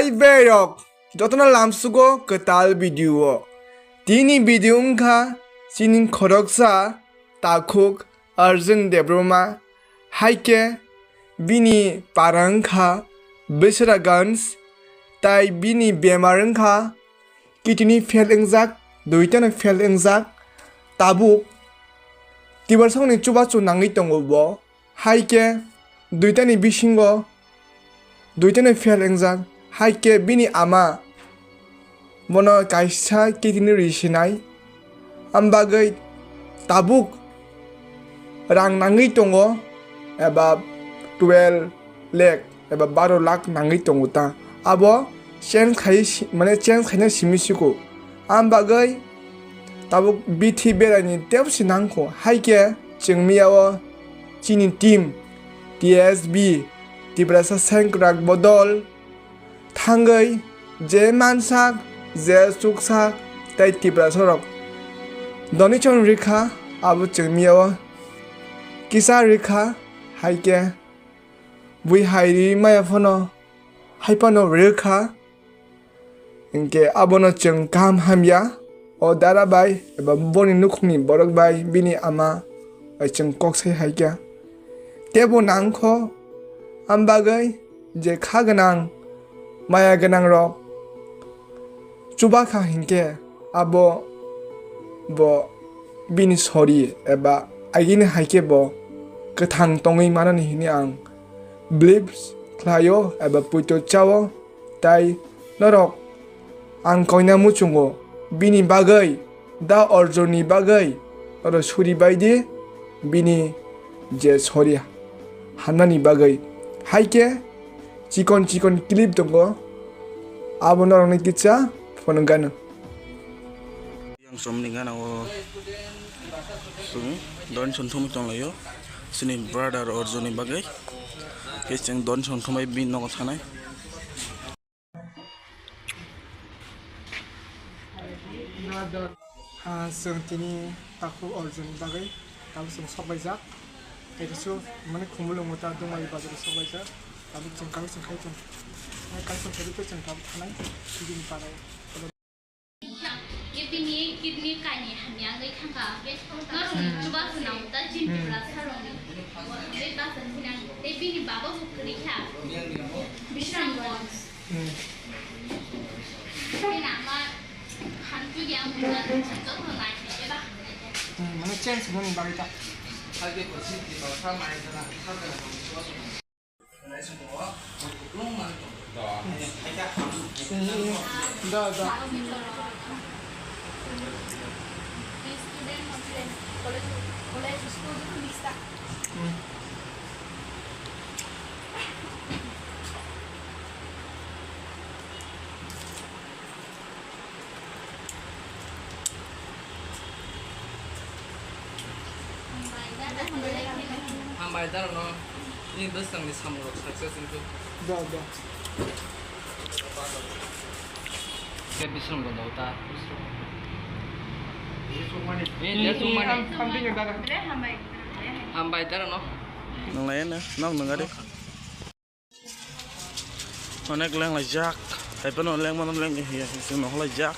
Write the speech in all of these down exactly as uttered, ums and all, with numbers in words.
Hai berok, jotono lamsugo kwtal video o. Tini video wngkha chini khoroksa takhuk Arjun Debbarma, hai khe bini para wngkha Biswanathganj, tai bini bemar wngkha kidney fail wngjak, duitano fail wngjak, tabuk Tiprasani chubachu nangwi tongo bo. Hai khe duitani bisingo duitani fail wngjak, hai khe bini ama bono kaisa kidney ri sinai, am bagwi tabuk rang nangwi tongo eba twelve lakh eba baro lakh nangwi tongo ta. Abo change khai si-, mane change khaina simi siko. Am bagwi tabuk bithi beraini tebsi nangkho. Hai khe chwng miyao chini team T S B, Tiprasa Sengkrak Bodol thangwi je mansak, je chuksak tei Tiprasarok donation rikha, abo chwng miyao kisa rikha, hai khe bui hai ri maya phano hai phano rikha. Hinkhe abono chwng kaham hamya, o dara bai eba boni nukhungni borok bai bini ama bai chwng kok sai hai kha. Tebo nangkho, am bagwi je kha gwnang, maya gwnang rok chubakha hinkhe abo bo bini sori eba agini hai khe bo kwthang tongwi manani hwnwi ang believe khlaio eba poito chao. Tai norok ang koina muchungo bini bagwi, da Arjunni bagwi norok suri bai di, bini je sori hannani bagwi. Hai khe chikon chikon clip tongo, abo norokni kisa phunuk gano. Yang somni gana o chwng donation thumwi tonglaio chini brother Arjunni bagwi. Khe chwng donation thumwi bini nogo thanai. Ah, chwng tini takhuk Arjunni bagwi tabuk chwng sok laijak. Kaisa mane Khumulwng ta Dungmari bazar o sok laijak. Tabuk chwng kaisa khai chwng, kaisa phaiwi chwng tabuk thanai bini parai. Ye bini kidney kainwi hamya wngwi thangkha, hwnkhe norokni chubachu nango ta chini Tiprasarokni. Tei bachai sinani, tei bini baba bo kwrwi kha, Bisramganj. Bini ama khanchuk ya mungsa joto naikhe eba hamya khe. Hmm, mane change wngmani bagwi ta. Da, da. Hambai darokno nini bwskangni samungrok success wngkhe. Da, da. Khe Bisram Gonda uta. Eh, dia sumani. Hambai darokno. Nang lai na, nang nang ari. Onek leng laijak, hai phano leng mano leng ya, chwng nohor laijak,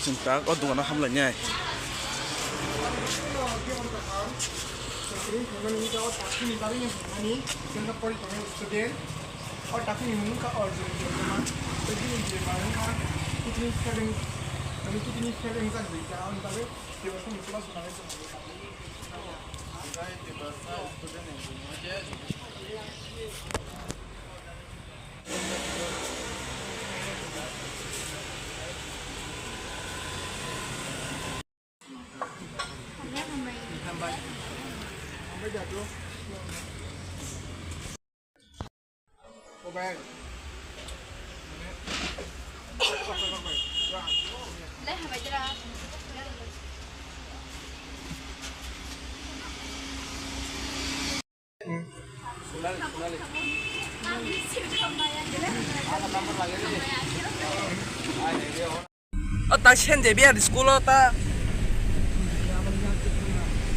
chwng tak o dogano ham lainai. O takhukni mung kha Arjun Debbarma, tei bini bemar wngkha kidney fail wng-, kidney fail wngjak duita, aboni bagwi Tiprasa ni chubachu nangwi tongo. O ta Saint Xavier school o ta.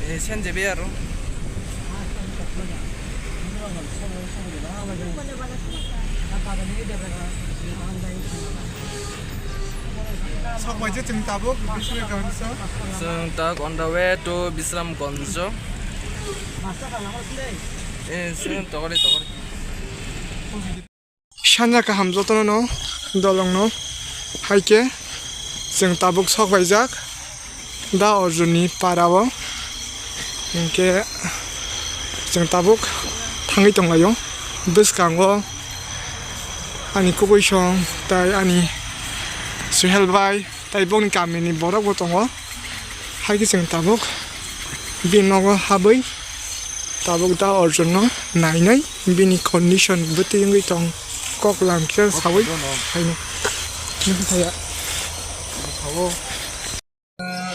Eh, Saint Xavier o. Waisa chwng tabuk Bisramganj. Chwng tabuk on the way to Bisramganj. Eh, chwng tokori, tokori. Sanja kaham jotono no, dolong no. Hai khe chwng tabuk sok baijak Da Arjun ni para o. Hinkhe chwng tabuk thangwi tonglaio. Bwskango ani kubui song tai ani Suhel bai tai bongni kamini borok bo tongo. Hai khe chwng tabuk bini nogo habwi tabuk Da Arjun no nainai bini condition bwtwi wngwi tong kok lam khe sawi phaino. Nukha ya.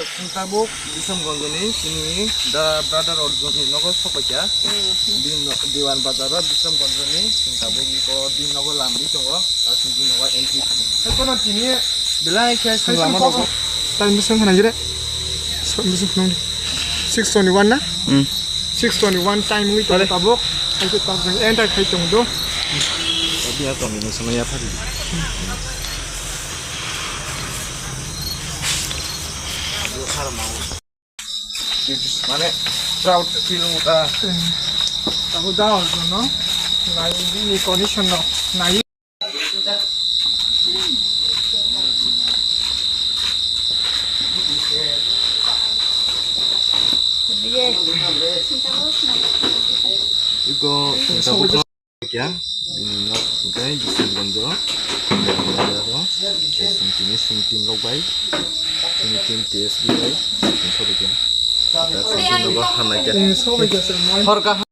Chwng tabuk Bisramganj ni chini da brother Arjun ni nogo sokphaikha. Bini no-, Diwan Bazar o Bisramganj ni chwng tabuk iko bini nogo lamwi tongo. Aswk bini nogo entry. Hai kono tini belai khe hai lama kono rok. Time bwswk khna gire. Bwswk khna six twenty one na? Hmm. Six twenty one time wngwi tongo tabuk. Hai khe tabuk enter khai tongo do. Biya tongwi no sono yaphari. Mane proud feel wngkha. Abo da no nai bini condition no nai. Iko Kya? Bini nok hwnkhe Bisinggonjo. Aro songtini songtin rok bai, songtin T S B bai, songtin rok bai. Songtin rok bai hamlai khe. Hor kaham.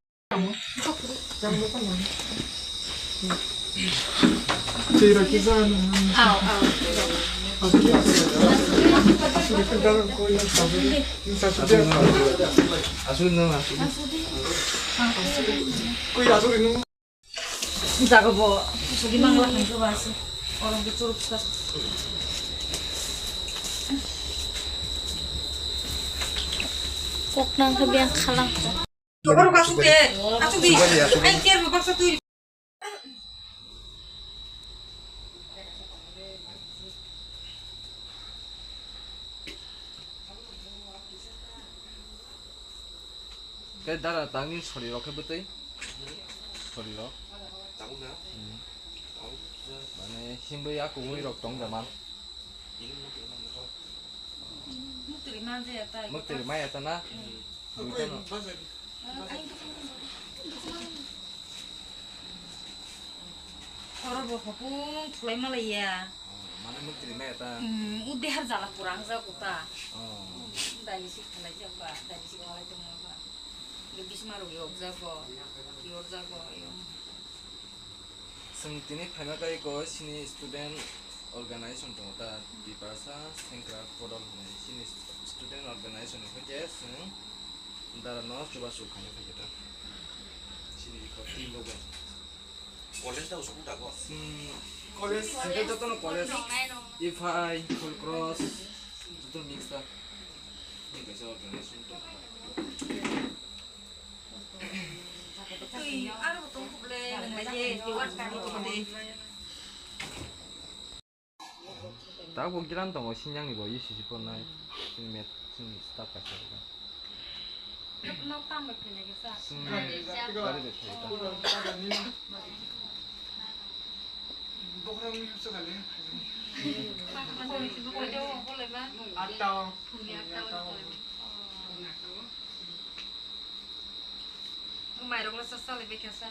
Aswk no, aswk no. Jaga bo sudi mangla khan ko ba se. Orang ke churuk sa. Kok nang khe biang khalang ko. Orang kasuk de. Asuk di. Ai tiar mo baksa tu. Khe dara tangni sori rok khe bwtwi. Sori rok. Tabuk na? Hmm. Tabuk kisa. Mane himwi a kumui rok tong da man. Ini muktwi man. Muktwi man je ya ta. Muktwi maya ta na? Hmm. Buitano. Oro bo hopung thulai malai ya. Oh, mane muktwi maya ta. Hmm, u dehar jala pura ang jago ta. Oh. Daily sik khalai jak ba, daily sik khalai tong ba. Bisma rok yok jago, yor jago, yo. Chwng tini phaima tei ko chini student organization tongo ta, Tiprasa Sengkrak Podol hwnwi chini student organization ni hwnkhe chwng dara no chubachu khaina phaikhe ta. Chini iko team rok bai. College ta usuk dago. Chwng college hwnkhe jotono college, Ifai, Full Cross, joto mix ta. Ni kaisa organization tongo. Twi aro bo tong khuble nang lai je, twi war kari tong de. Tabuk giran tongo, sinjang ni bo U C C phor nai, chini met, chini staff kaisa. Nok tam bai phai nai kisa. Chini gari bai phai ta. Bokhorok ni hapsa kali. Atta o. Phungni atta o. Mairok no sa salai bai kha sa.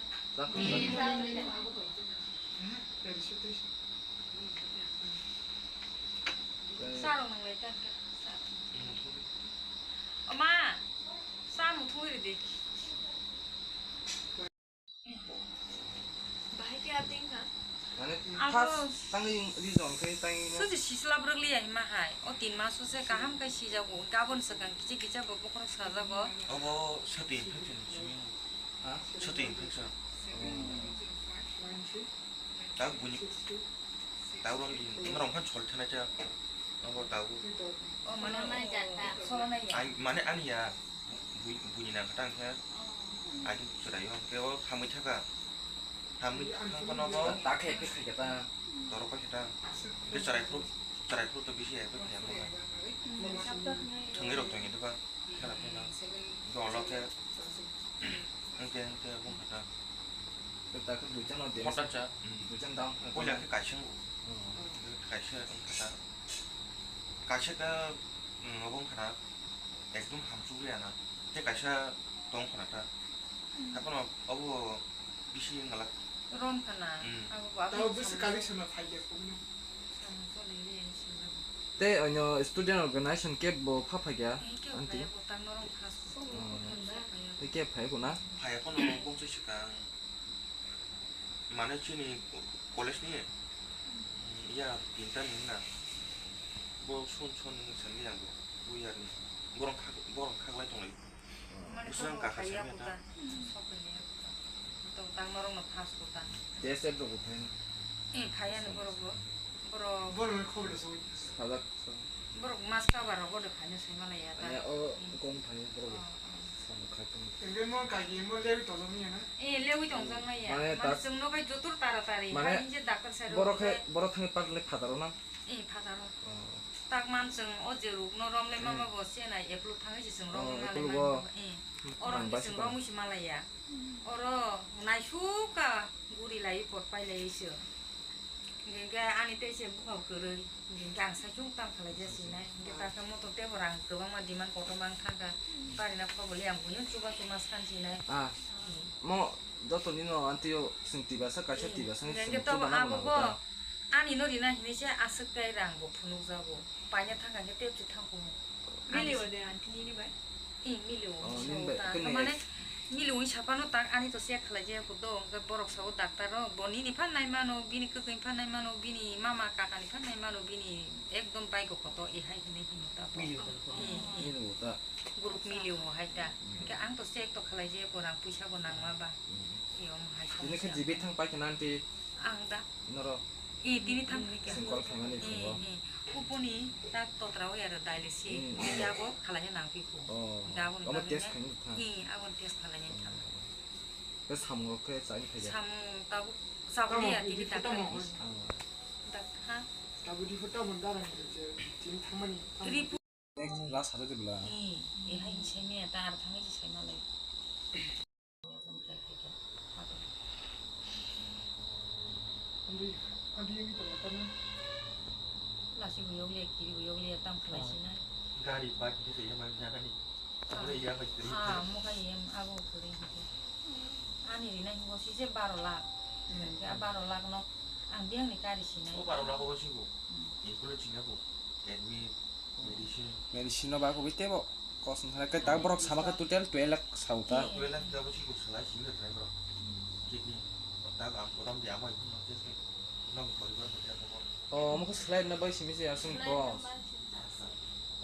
Sa rok nang lai kha. Oma, sa muthung ri de. Bahai khe ating kha? Mane abo first tangwi reason khe tangwi no. Suji sisla bwrwk liya hima hai. O tin mas o se kaham khai sijago. Gabon swkang kicha kicha bo bokhorok sajago. Obo sati infection simi. Ha? Sati infection. Tak buni. Tau rong, rong khan sol thana cha. Abo tau. O mane, solonai ya. Ai, mane ani ya. Bui, buni nang kha tang khe. Ai, chwrai yo, khe o hamwi thaka. Hamwi thang kono bo. Ta khe, khe khe ta. Torok pa khe ta. Khe chwrai phuru. Try khuto bisi effect khe mo. Thangwi rok tongwi duka khela phela. Dolo khe hwnkhe hwnkhe bung khata. Tei ta khe duichano de. Hota cha. Duichano dam. Puila khe kaisa. Kaisa wng khata. Kaisa khe, mm, obo wng khata. Ekdom hamsukliya na. Tei kaisa tong khana ta. Haphano abo bisi wngala. Rom khana. Mm. Abo bo abo bisi collection no phai ya kumno. Tei onyo student organization kebo pha phai ya, aunty? Tei kebo phai ko na? Phai ya kono bongso swkang. Mane chini college ni, mm, ya tinta ni na. Bo son son ni sani ya bo. Bo ya ni. Borok khak-, borok khaklai tonglai. Mane bwswk kok kaka phai ya sani kuta. To tang norok no pass kuta. Test rok bo phai. Eh, phai ya ni borok bo. Borok. Borok ni khobor so. Sajak. Borok mas cover rok bodo khaina sai malai ya ta. Mane o kom thani borok. Oh, oh. Samung khai tong. Engke mo kagi mo lewi tolong ya na? Eh, lewi tong jan maya. Mane mane tak chwng no bai jotor tara tari. Mane hai je doctor sai borok khe, borok thangwi parle phataro na? Eh, phataro. Oh. Tak man chwng o je ruk no rom le mama bo se nai apple thangwi se chwng rom le malai. Eh. Oro ni chwng romwi se malai ya. Oro naisuk ka guri lai pot pai lai se. Hingke ani tei se bukhao kwrwi, hingke ang saichung tam khalai ja sinai, hingke ta khe moto tebo rang kwbangma demand kotorma wng thangkha, bari na kho bole ang buino chuba chuma san sinai. Ah, mo joto nino antio sing tibasa kaisa tibasa hingke tobo abo bo ani no rina hinui se aswk kai rang bo phunuk jago, paina thangkha hingke tep se thangkho. Milio de aunty nini bai? Eh, milio. Oh, nini bai. Kene mane milio wngwi saphano tak ani to check khlai jaya kho do, hwnkhe borok sao doctor o, bo nini phan nai mano, bini kwkwi phan nai mano, bini mama kaka ni phan nai mano, bini ekdom bai go koto, eh, hai hinui hino ta bo. Milio ta. Eh, eh. Milio ta. Group milio hai ta. Hmm. Hwnkhe ang to check to khlai jaya kho, rang puisa bo nangma ba. Hmm. Iyo mo hai. Tini khe jibi thang pai khe nanti. Ang da. Noro. I tini thang khe kya. Call khaimani thang. Eh, eh. Uponi tak totra o yaro dialysis. Hmm. Yabo khalai nang pi ko. Oh. Gabo ni. Amo bagwi test na. Khaimani thang. Eh, abo test khalai nang thang. Ke samung rok khe chai khe ya. Samung tabu, tabu ya tini tak. Tabu. Ah. Tak ha. Tabu di photo mon darang je tini thangmani. Report. Next last hare de bla. Eh, eh, hai sai me ta ar thang se sai malai. Andi, andi yang itu apa na? Lasi buyog le, kiri buyog le, tam khlai sinai. Gari park di se yang mana ni? Apa ya apa kiri? Ah, mo kai em abo kiri gitu. Ani rina hingo si je baro lakh. Hmm. Ke baro lakh no ang biang ni kari sinai. Oh, baro lakh obo sigo. Hmm. Include singa bo. Admit, medicine. Medicine no ba ko bite bo. Kos wngkha khe tak borok sama khe total twelve lakh sao ta. Twelve lakh gabo si kok salai simi rwkhnai borok. Kidney, tak ang kodam di ama ikhun nang ches khe. Nang poribar pati ang kobor. Oh, omo khe salai rwna bai simi se aswng kos.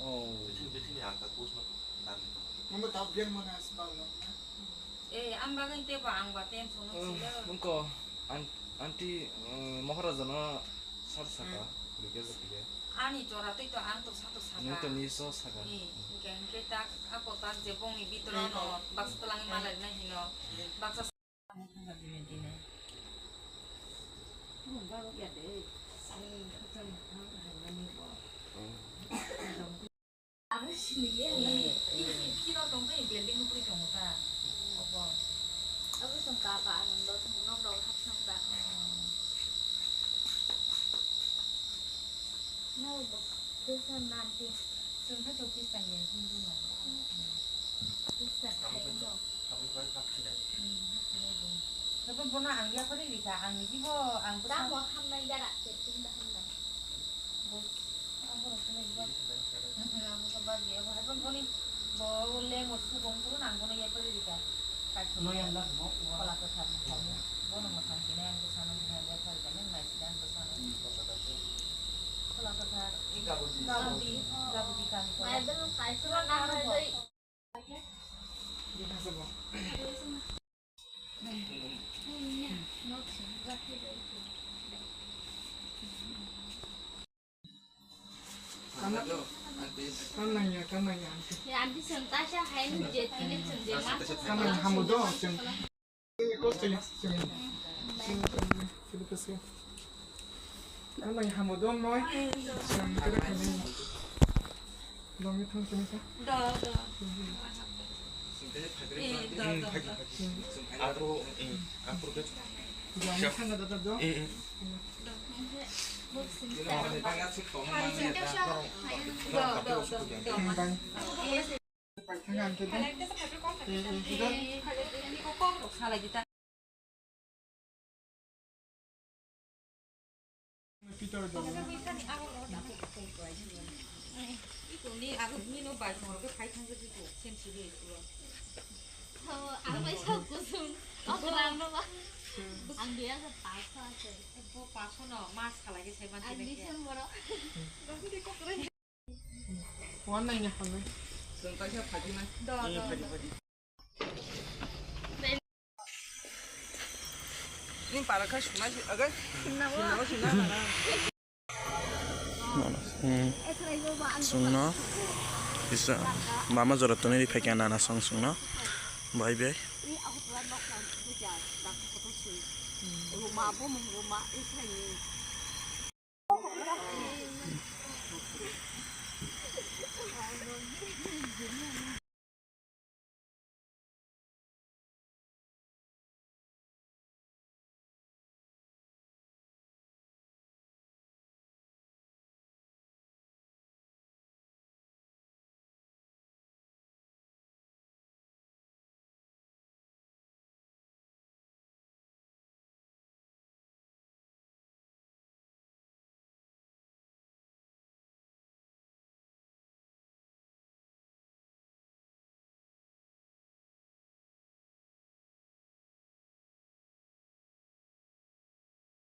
Oh. Bithini, bithini ang ta kos ma dam ni tong. Mama tap biang mana asbal lo na. Eh, ang bagwi tebo ang ba tension o silo. Nungko, an-, anti, eh, Maharaja no sar saka, hmm, rikya jakya. Ani jora tei to ang to sato saka. Nung to ni so saka. Ni, hingke, hingke tak, ako tak je bongni bitoro no, hmm, baksa twlangwi, hmm, malai na hino, hmm, baksa sa-, Hmm. Kino tong tei building nukri tongo ta. Obo. Abo tong ka ba ang lo tong nok rok hap tong ta. No bo. Kristian nanti. Sengkha to Kristian ya Hindu no. Kristian. Abo bai hap sida. Hmm, hap sida bo. Abo bono ang ya pari lika ang ni jibo ang. Tamo hamnai jaga setting da hamnai. Bo. Abo rok khe bai. Abo khe bad di, abo hai phano boni bo leng o sugong phuru nang bono yapari rika. Kaisa no yang dak mo. Khola kwthar ni thani. Bono mwthang sinai ang bwsano hinai yapari ka nung nai sinai ang bwsano. Khola kwthar. Gabudi. Gabudi, gabudi kami ko. Bible kaisa na hai. Kanang ya, kanang ya. Ya, aunty sengkasa hai ni je tini sengje ma. Kanang hamu do seng. Ini kos tanya seng. Seng, seng, seng, seng. Ang bai hamo dong noi. Ang kere kami. Dong ni thong sini sa. Do, do. Eh, do, do, do. Apo, eh, apo ke. Dong ni thang da da do. Eh, eh. Do. Do, do, do, do. Bye. Bye. Thang ang ke do. Eh, eh, do. Peter do. Ang dia sa pasa se. Bo paso no mas khala ke sai man. Ang December. Wan nai ni halai. Santa siya pagi na. Do, do, do. Ni para ka suna si agai. Suna wa. Suna suna na. Hmm. Sungno. Isa. Mama jora tuni ri phekya nana song sungno. Bye bye. Ruma bo mung ruma isai ni.